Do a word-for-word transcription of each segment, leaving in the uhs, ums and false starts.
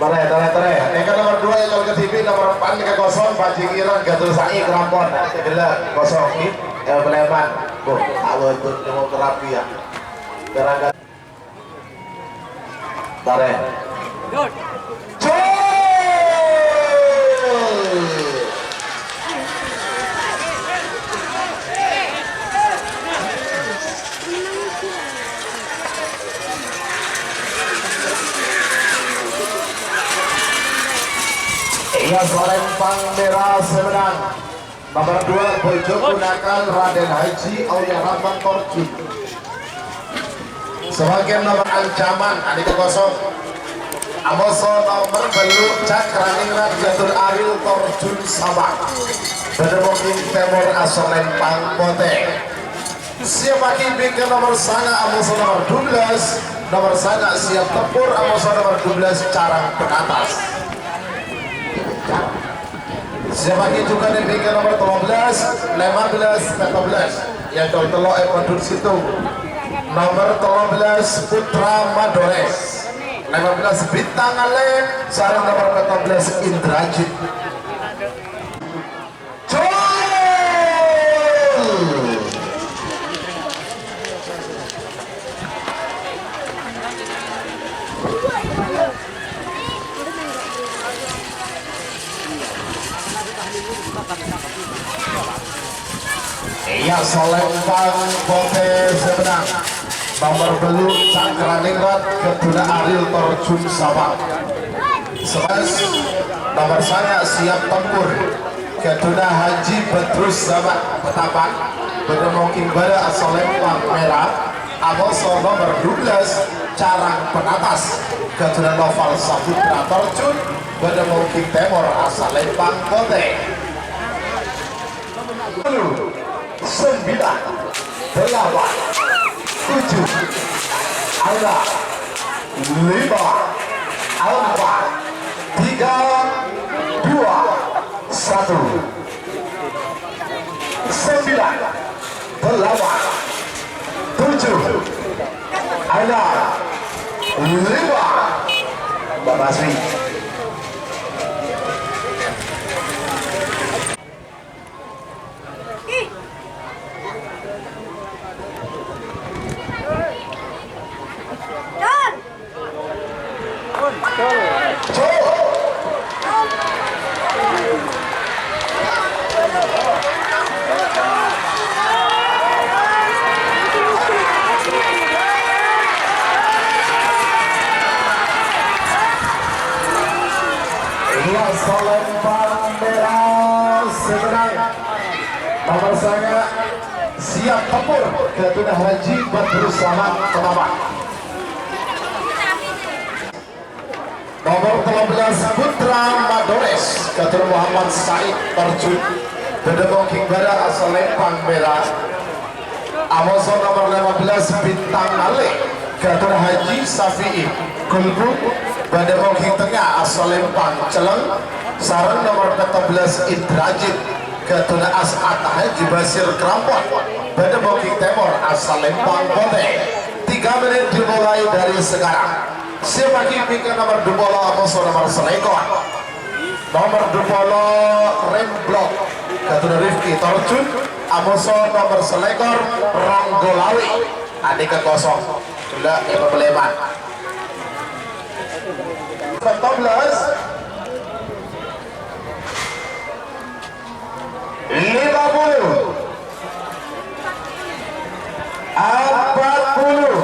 Torè, torè, torè. Èngkè nomer dua èkol kadhibi', nomer empat èngkè kosong, Panji Kirang, Gatul Sa'i, Krampon. Ghellâ' kosong, ghi. Èpalèman. Bu, awal tuh, nomer terapi ya. Gara-gara Torè. Gol! Iyâ, Salempang Mèra sè mennang. Nomer dua, Bojo Punakan Raden Haji Aulia Rahman Torjun. Sabagian nomer ancaman, anèka kosong. Amoso nomer bâllu', Cakraningrat Gatul Aril Torjun Sabang. Bâdâ bokèng tèmor asalèmpang potè. Siap bâgi bingka nomer sanga', amoso nomer dua belas. Nomer sanga' siap tempur, amoso nomer dua belas, Carang Penatas. Siap bâgi jhughân è bingka nomer tello belas, lèma belas, pètto belas. Yâ, col tello' è Padun Situng. Nomer tello belas, Putra Madores. Lèma belas, Bintang Alè, sareng nomer pètto belas, Indrajit. Gol! Iyâ, Salempang Potè sè mennang. Nomer bâllu', Cakraningrat, ghâdhuna Ariel Torjun Sabang. Sebelas, nomer sanga', Siap Tempur, ghâdhuna Haji Badrus Sabang, Petapan. Bâdâ mongkèng bârâ' Salempang Mèra. Amoso nomer dua belas, Carang Penatas, ghâdhuna Noval Saputra Torjun, bâdâ mongkèng tèmor Salempang Potè. Sepuluh, sembilan, delapan, tujuh, enam, lima, empat, tiga, dua, satu. Sembilan, delapan, tujuh, enam, lima. Mbak Masri. Iya, Salempang Mèra sè mennang. Nomer sanga', Siap Tempur, ghâdhuna Haji Badrus Salam, Ketapang. Nomer tello belas, Putra Madores, ghâdhuna Muhammad Said Torjun, bâdâ mongkèng bârâ' Salempang Mèra. Amoso nomer lèma belas, Bintang Alè, ghâdhuna Haji Safi'i Gulbuk, bâdâ mongkèng tengnga Salempang Celleng, sareng nomer pètto belas, Indrajit, ghâdhuna As'ad Haji Basir Krampon, bâdâ mongkèng tèmor Salempang Potè. Tiga menit dimulai dari sekarang. Siap bâgi bingka nomer dua puluh, amoso nomer salèkor. Nomer dua puluh, Remblok, ghâdhuna Rifki Torjun, amoso nomer salèkor, Ronggo Lawi. Anèka kosong. Ghellâ' èpapalèman. Pètto belas. Lima puluh. Empat puluh.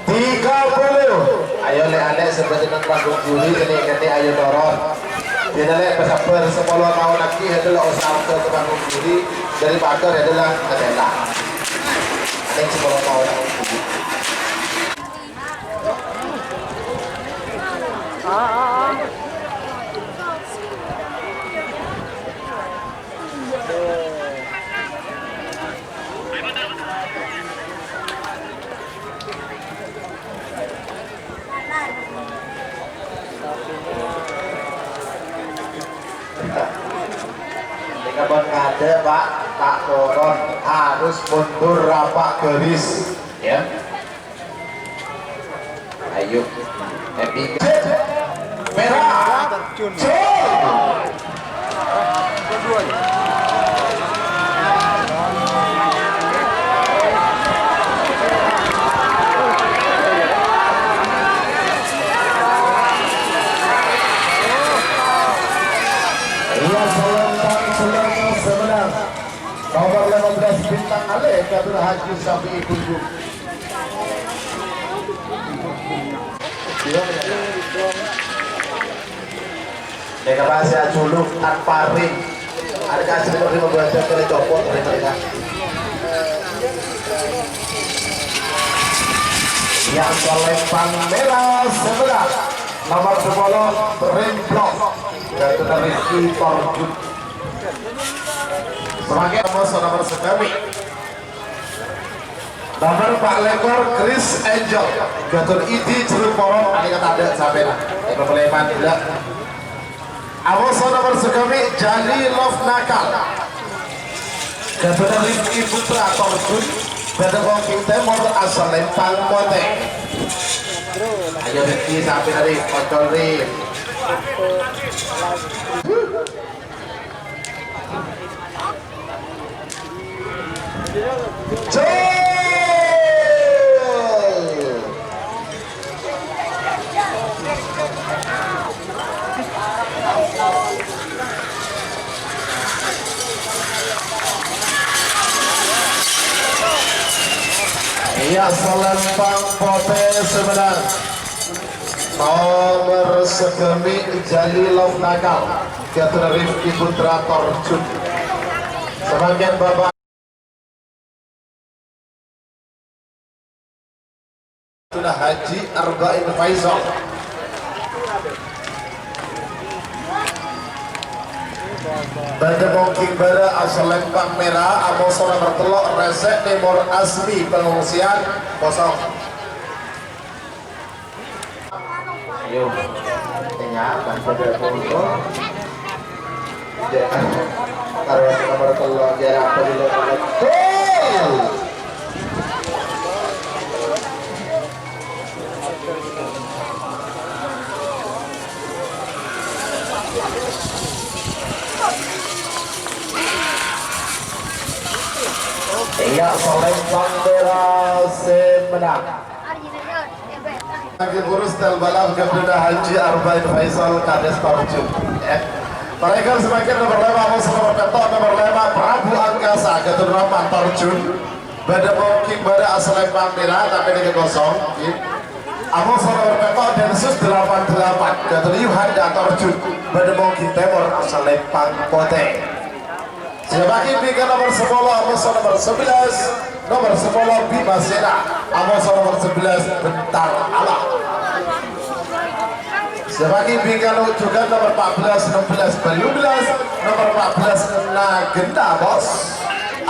Tiga puluh. Ayo, lè'-alè' sè bâdâ neng panggung buri, kènè'-kènè' ayo toron. Dinalè' pasabbhâr sapolo taon aghi', èdhâ la osa arta ka panggung buri, dâri pator èdhâ la ngatèla. Neng sapolo taon aghi'. Nèka pon kadhâ', Pak, ta' toron, harus mundur rapak garis, ya. Yuk. Happy. Merah. Jul. Iya, Selempang, Selempang sebelas. Nomor lima belas, Bintang Ale, Kadir Haji Syafi'i Gunjung. Mereka masih ajuluk tanpa ring. Ada kasih seperti membaca kali copot dari mereka. Yang Selempang merah sebelah, nomor sepuluh, Rimplok. Dan Rizky Torjun. Semakin nomor, nomor sekali. Nomor empat lekor, Chris Angel. Gatot Idi Jeruk Porong, ane kata ada sampai lah. Nomor lima belas. Amoso nomor sekami, Jali Love Nakal. Gatot Rifki Putra Torjun. Bada Bongking Temor asal Lempang Kote. Ayo Rifki, sampai tadi, kontrol Rif. Iya, Selempang Pote sebenar. Nomor segemi Jali Love Nakal, Gatot Rifki Putra Torjun. Sebagian Bapak Tuna Haji Arba'in Faisal. Bada Mongking Bara asal Lempang Merah, amoso nomor tello', Resek Timur Asmi, pengungsian kosong. Ayo, nyapa pada foto. Ya, taruh nomor tello', ya, apa dulu? Gol! Iya, Selempang Merah sè mennang. Lagi purus tel balap Gatot Haji Arba'in Faisal Kades Torjun. Eh, mereka semakin nomor lima, nomor nomor peto, nomor lima, Prabu Angkasa, Gatot Rahman Torjun. Bada Mongking Bara asal Lempang Merah, tapi ini kosong. Amoso nomor peto, Densus delapan delapan, Gatot Yuhanda Torjun. Bada Mongking Temor asal Lempang Pote. Siapaghi bingka nomor sepolo, amoso nomor sebelas, nomor sepolo Bima Sena, amoso nomor sebelas Bentar Allah. Siapaghi bingka no-, jhughân nomor empat belas, enam belas, tellu belas, nomor empat belas Nagenta Bos,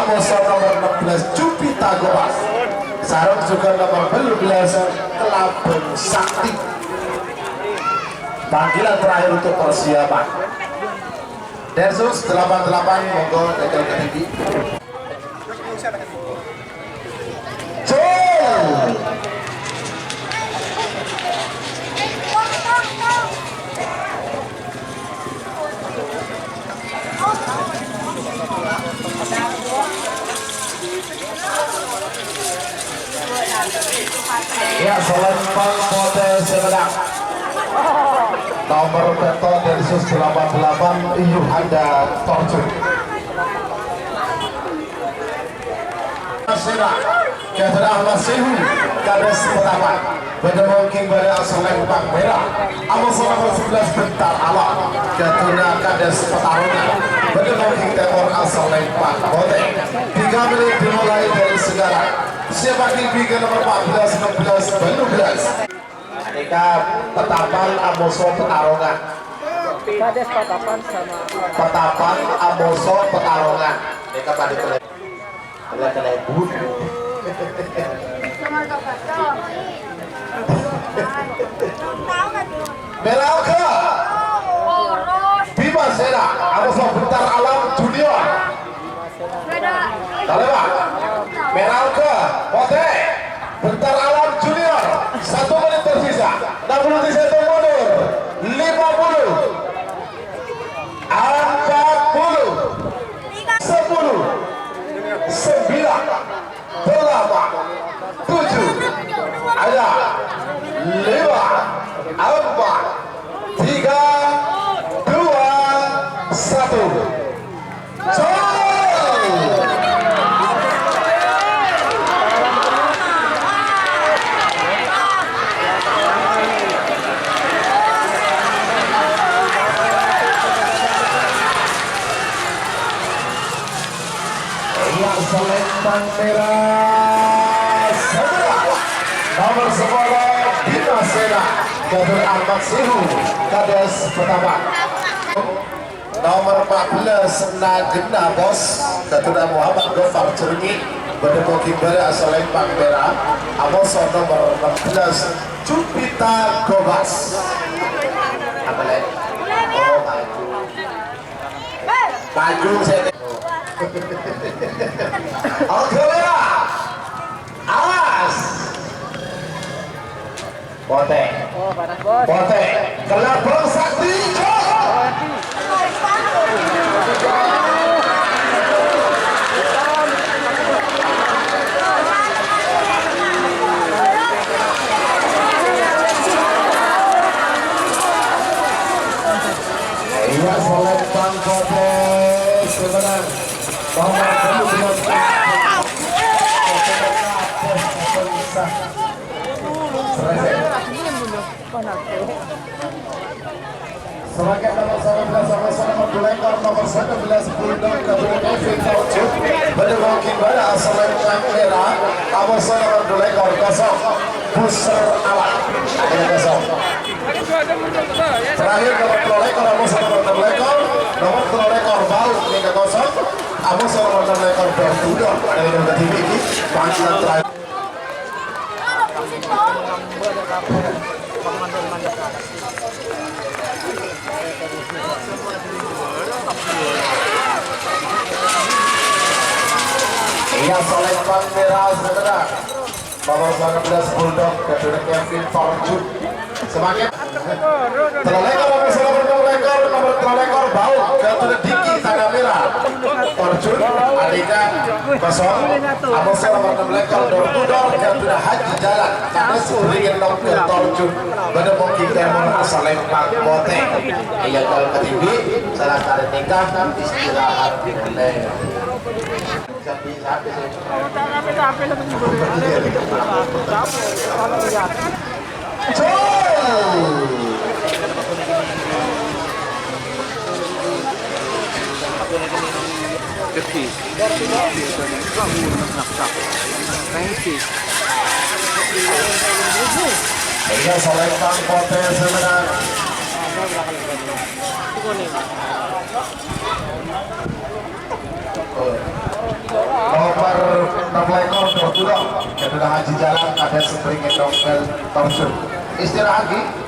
amoso nomor enam belas Jupita Gobas, sareng jhughân nomor tellu belas Kelabang Sakti. Panggilan terakhir untuk persiapan. Densus delapan delapan, monggo nyekel ke tinggi. Cul! Ya, Selempang Pote sè mennang. Nomor peto Densus delapan delapan, Yuhanda Torjun. Sena, Gatot Ahmad Sehu, Kades Petapan. Bada Mongking Bara asal Lempang Merah. Amoso nomor sebelas Bentar Allah, Gatot Kades Petarongan. Bada Mongking Temor asal Lempang Pote. Tiga menit dimulai dari sekarang. Siapaghi bingka nomor empat belas, enam belas, tellu belas. Nèka Petapan amoso Petarongan. Kades Petapan sama Petapan amoso Petarongan. Nèka pada kena, kena, kena but. Merah Oka. Bima Sena, amoso Bentar Alam Junior. Talewa. Merah Oka, Pote. Bentar Alam Junior. Satu menit tersisa. Pang Mera Sèmorang. Nomor sepuluh, Bima Sena, Gatot Ahmad Sihu, Kades Petapan. Nomor empat belas, Nagena Bos, Gatot Muhammad Gofar Jerngi, bâdâ Pogi Bara Salempang Mera, amoso nomor enam belas, Jupita Gobas. Apa, Lek? Oh, maju. Maju, saya. Oke, ya. Awas. Pote'. Pote'. Kelabang Sakti, Cok. Iya, Salempang Pote', sebenarnya. Nomor tujuh belas. Sebagai nomor sembilan belas, nomor dua lekor, nomor sembilan belas, Bulldog, Gatot Kevin Taucu, bâdâ Rocky Bara, Salempang Mera, nomor sembilan belas, nomor dua lekor, kosong, Buser Awal, ada kosong. Terakhir, nomor dua lekor, nomor sembilan belas, nomor dua lekor, Bau, ada kosong, nomor sembilan belas, nomor dua lekor, Bertudo, ada yang ketiga ini, panggilan terakhir. Iya, Salempang Mera, saudara. Nomor sembilan belas Bulldog, Gatot Kevin Torjun. Semakin Tello lekor, nomor solo, nomor lekor, nomor tello lekor, Bau, Gatot Diki, Tanah Merah. Torjun, Andika, kosong. Amoso nomor enam lekor, Dor Budor, Gatot Haji Jalan. Kades Beringin Nongkel Torjun. Bâdâ Pogi Kemon, Salempang Pote'. Iya, gol kedua, salah kali nikah, istirahat di. Iya, Salempang Pote' sebenarnya. Nomor enam lekor, Dor Budor. Kedua Haji Jalan, ada Spring Nongkel Torjun. Istirahat, Ki.